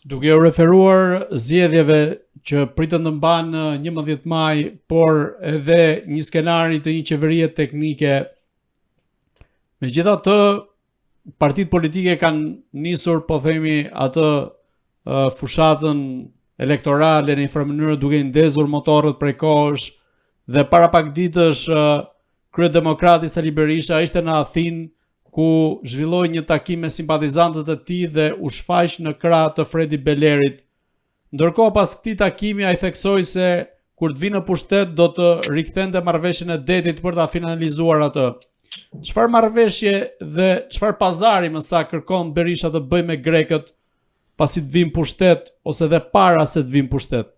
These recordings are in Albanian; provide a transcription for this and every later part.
Duke iu referuar zgjedhjeve që priten të mbahen në 11 maj, por edhe një skenari të një qeverie teknike, megjithatë partitë politike kanë nisur, po themi, atë fushatën elektorale në një farë mënyre duke i ndezur motorët prej kohësh dhe para pak ditësh kryedemokrati Sali Berisha ishte në Athinë ku zhvilloi një takim me simpatizantët e tij dhe u shfaq në krah të Fredi Belerit. Ndërkohë pas këtij takimi ai theksoi se kur të vijë në pushtet do të rikthente marrëveshjen e detit për ta finalizuar atë. Çfarë marrëveshje dhe çfarë pazari më saktë kërkon Berisha të bëjë me grekët pasi të vijë në pushtet ose dhe para se të vijë në pushtet?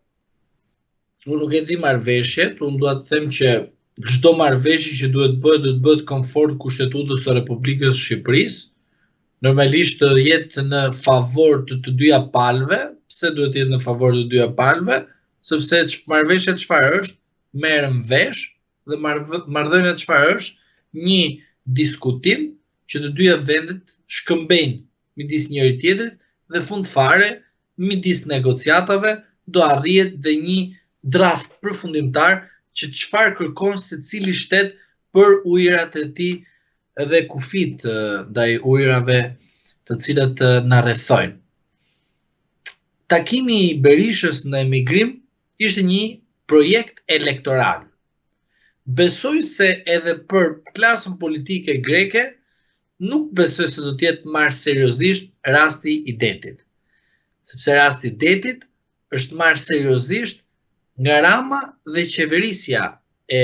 Unë nuk e di marrëveshjet, unë dua të them që çdo marrëveshje që duhet të bëhet, duhet të bëhet konform Kushtetutës së Republikës së Shqipërisë. Normalisht të jetë në favor të të dyja palëve. Pse duhet të jetë në favor të dyja palëve? Sepse marrëveshja çfarë është? Merren vesh dhe marrëdhënia çfarë është? Një diskutim që të dyja vendet shkëmbejnë midis njëri tjetrit dhe fund fare midis negociatave do arrihet dhe një draft përfundimtar që çfarë kërkon secili shtet për ujërat e tij dhe kufijtë ndaj ujërave të cilat na rrethojnë. Takimi i Berishës në emigrim ishte një projekt elektoral. Besoj se edhe për klasën politike greke nuk besoj se do të jetë marrë seriozisht rasti i detit. Sepse rasti i detit është marrë seriozisht nga Rama dhe qeverisja e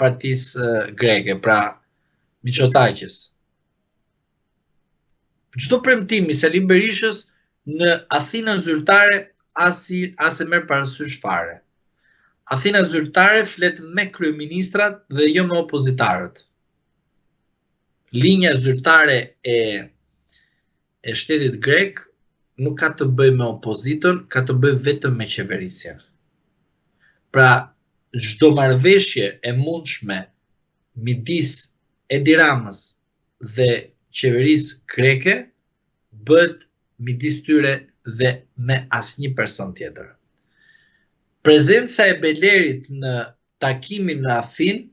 partisë greke, pra Miçotaqis. Çdo premtim i Sali Berishës në Athinën zyrtare as i as e merr parasysh fare. Athina zyrtare flet me kryeministrat dhe jo me opozitarët. Linja zyrtare e e shtetit grek nuk ka të bëjë me opozitën, ka të bëjë vetëm me qeverisjen. Pra, çdo marrëveshje e mundshme midis Edi Ramës dhe qeverisë greke bëhet midis tyre dhe me asnjë person tjetër. Prezenca e Belerit në takimin në Athinë,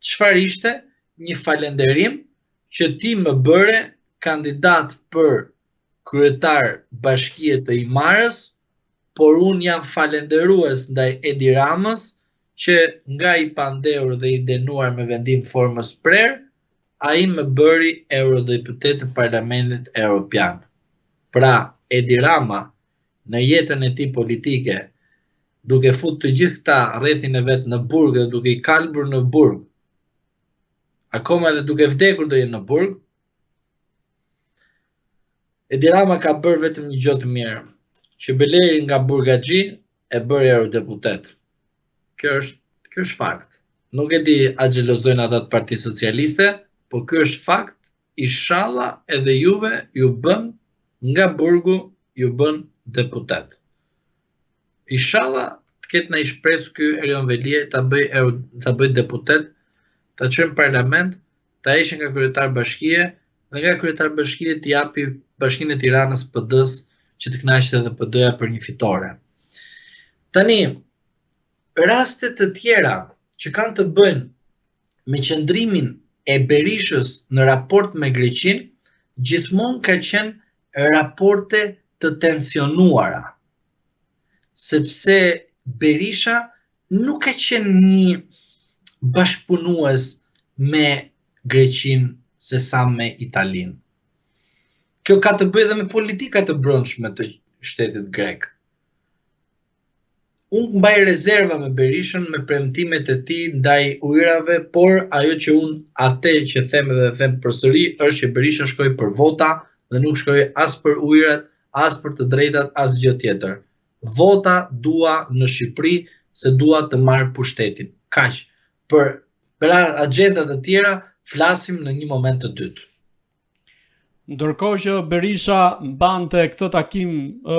çfarë ishte? Një falënderim që ti më bëre kandidat për kryetar bashkie të Himarës, por unë jam falënderues ndaj Edi Ramës që nga i pandehur dhe i dënuar me vendim formës prerë, ai më bëri eurodeputet të Parlamentit Europian. Pra, Edi Rama në jetën e tij politike, duke fut të gjithë këta rrethin e vet në burg dhe duke i kalbur në burg, akoma edhe duke vdekur do jenë në burg, Edi Rama ka bërë vetëm një gjë të mirë, që Belerin nga burgaxhi e bëri eurodeputet. Kjo është, kjo është fakt. Nuk e di a xhelozojnë ata të Partisë Socialiste, po ky është fakt Ishalla edhe juve ju bën nga burgu ju bën deputet. Ishalla të ketë ndonjë shpresë ky Erion Veliaj ta bëj ta bëj deputet, ta çojë në parlament, ta heqë nga kryetar bashkie dhe nga kryetar bashkie t'i japi bashkinë e Tiranës PD-s që të kënaqet edhe PD-ja për një fitore. Tani raste të tjera që kanë të bëjnë me qëndrimin e Berishës në raport me Greqinë, gjithmonë ka qenë raporte të tensionuara, sepse Berisha nuk ka qenë një bashkëpunues me Greqinë se sa me Italinë. Kjo ka të bëjë dhe me politikat e brendshme të shtetit grek. Unë mbaj rezerva me Berishën me premtimet e tij ndaj ujërave, por ajo që unë atë që them dhe them përsëri është që Berisha shkoi për vota dhe nuk shkoi as për ujërat, as për të drejtat, as gjë tjetër. Vota dua në Shqipëri se dua të marr pushtetin. Kaq. Për për agjenda të tjera flasim në një moment të dytë. Ndërkohë që Berisha mbante këtë takim, ë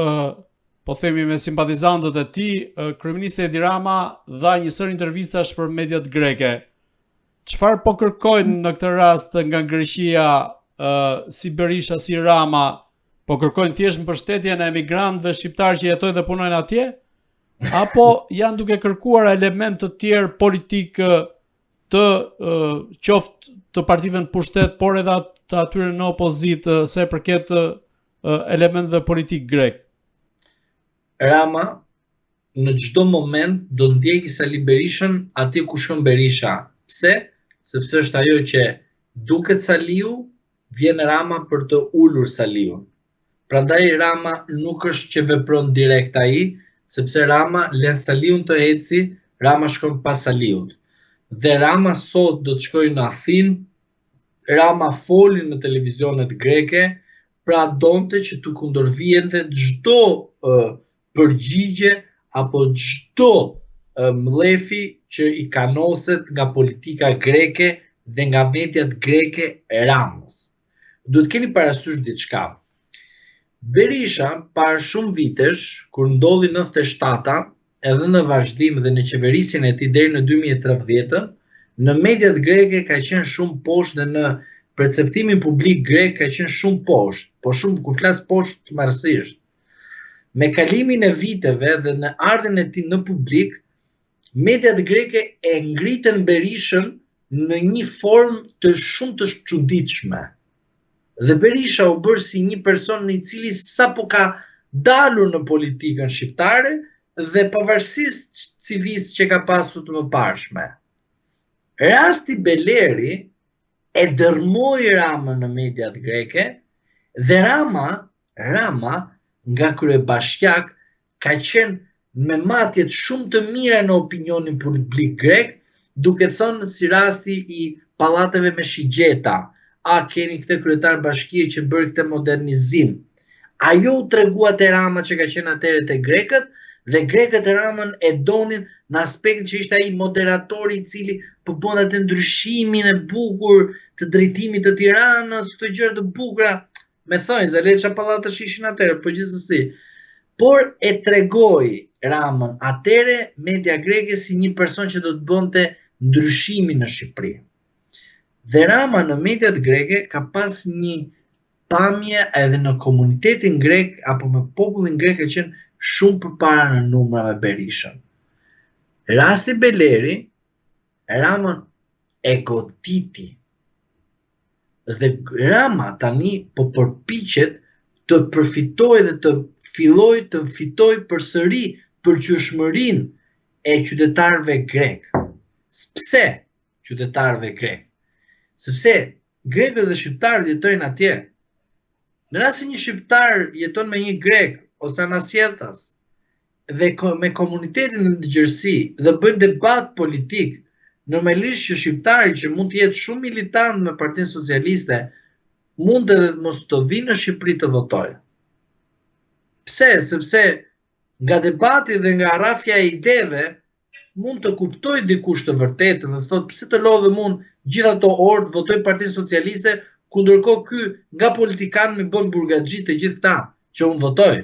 po themi me simpatizantët e tij, kryeministri Edi Rama dha një sërë intervistash për mediat greke. Çfarë po kërkojnë në këtë rast nga Greqia, ë si Berisha si Rama? Po kërkojnë thjesht mbështetjen e emigrantëve shqiptarë që jetojnë dhe punojnë atje? Apo janë duke kërkuar elementë të tjerë politikë të qoftë të partive në pushtet, por edhe të atyre në opozitë sa i përket elementëve politikë grekë? Rama në çdo moment do ndjeki Sali Berishën atje ku shkon Berisha. Pse? Sepse është ajo që duket Saliu, vjen Rama për të ulur Saliun. Prandaj Rama nuk është që vepron direkt ai, sepse Rama len Saliun të eci, Rama shkon pas Saliut. Dhe Rama sot do të shkojë në Athinë, Rama foli në televizionet greke, pra donte që t'u kundërvihente çdo përgjigje apo çdo mllefi që i kanoset nga politika greke dhe nga mediat greke Ramës. Duhet të keni parasysh diçka. Berisha para shumë vitesh, kur ndodhi 97-ta, edhe në vazhdim dhe në qeverisjen e tij deri në 2013-ën, në mediat greke ka qenë shumë poshtë dhe në perceptimin publik grek ka qenë shumë poshtë, po shumë kur flas poshtë tmerrësisht. Me kalimin e viteve dhe në ardhjen e tij në publik, mediat greke e ngritën Berishën në një formë të shumë të çuditshme. Dhe Berisha u bërë si një person i cili sapo ka dalur në politikën shqiptare dhe pavarësisht CV-së që ka pasur të mëparshme. Rasti Beleri e dërrmoi Ramën në mediat greke dhe Rama, Rama nga kryebashkiak ka qenë me matjet shumë të mira në opinionin publik grek, duke thënë si rasti i pallateve me shigjeta, a keni këtë kryetar bashkie që bëri këtë modernizim. Ajo u tregua te Rama që ka qenë atëherë te grekët dhe grekët Ramën e donin në aspektin që ishte ai moderatori i cili po bënte atë ndryshimin e bukur të drejtimit të Tiranës, këto gjëra të bukura. Me thonjëza, le ça pallatesh ishin atëherë, po gjithsesi. Por e tregoi Ramën atëherë media greke si një person që do të bënte ndryshimin në Shqipëri. Dhe Rama në mediat greke ka pas një pamje edhe në komunitetin grek apo me popullin grek ka qenë shumë përpara në numra me Berishën. Rasti Beleri, Ramën e goditi. Dhe Rama tani po përpiqet të përfitojë dhe të fillojë të fitojë përsëri pëlqyeshmërinë e qytetarëve grekë. Pse qytetarëve grekë? Sepse Grekët dhe shqiptarët jetojnë atje. Në rast se një shqiptar jeton me një grek ose anasjelltas dhe me komunitetin në gjerësi dhe bëjnë debat politik, normalisht që shqiptari që mund të jetë shumë militant me Partinë Socialiste, mund edhe të mos të vijë në Shqipëri të votojë. Pse? Sepse nga debati dhe nga rrafja e ideve, mund të kuptojë dikush të vërtetën dhe thotë pse të lodhem unë gjithë ato orë të votoj Partinë Socialiste, ku ndërkohë ky nga politikan m'i bën burgaxhi të gjithë këta që unë votoj.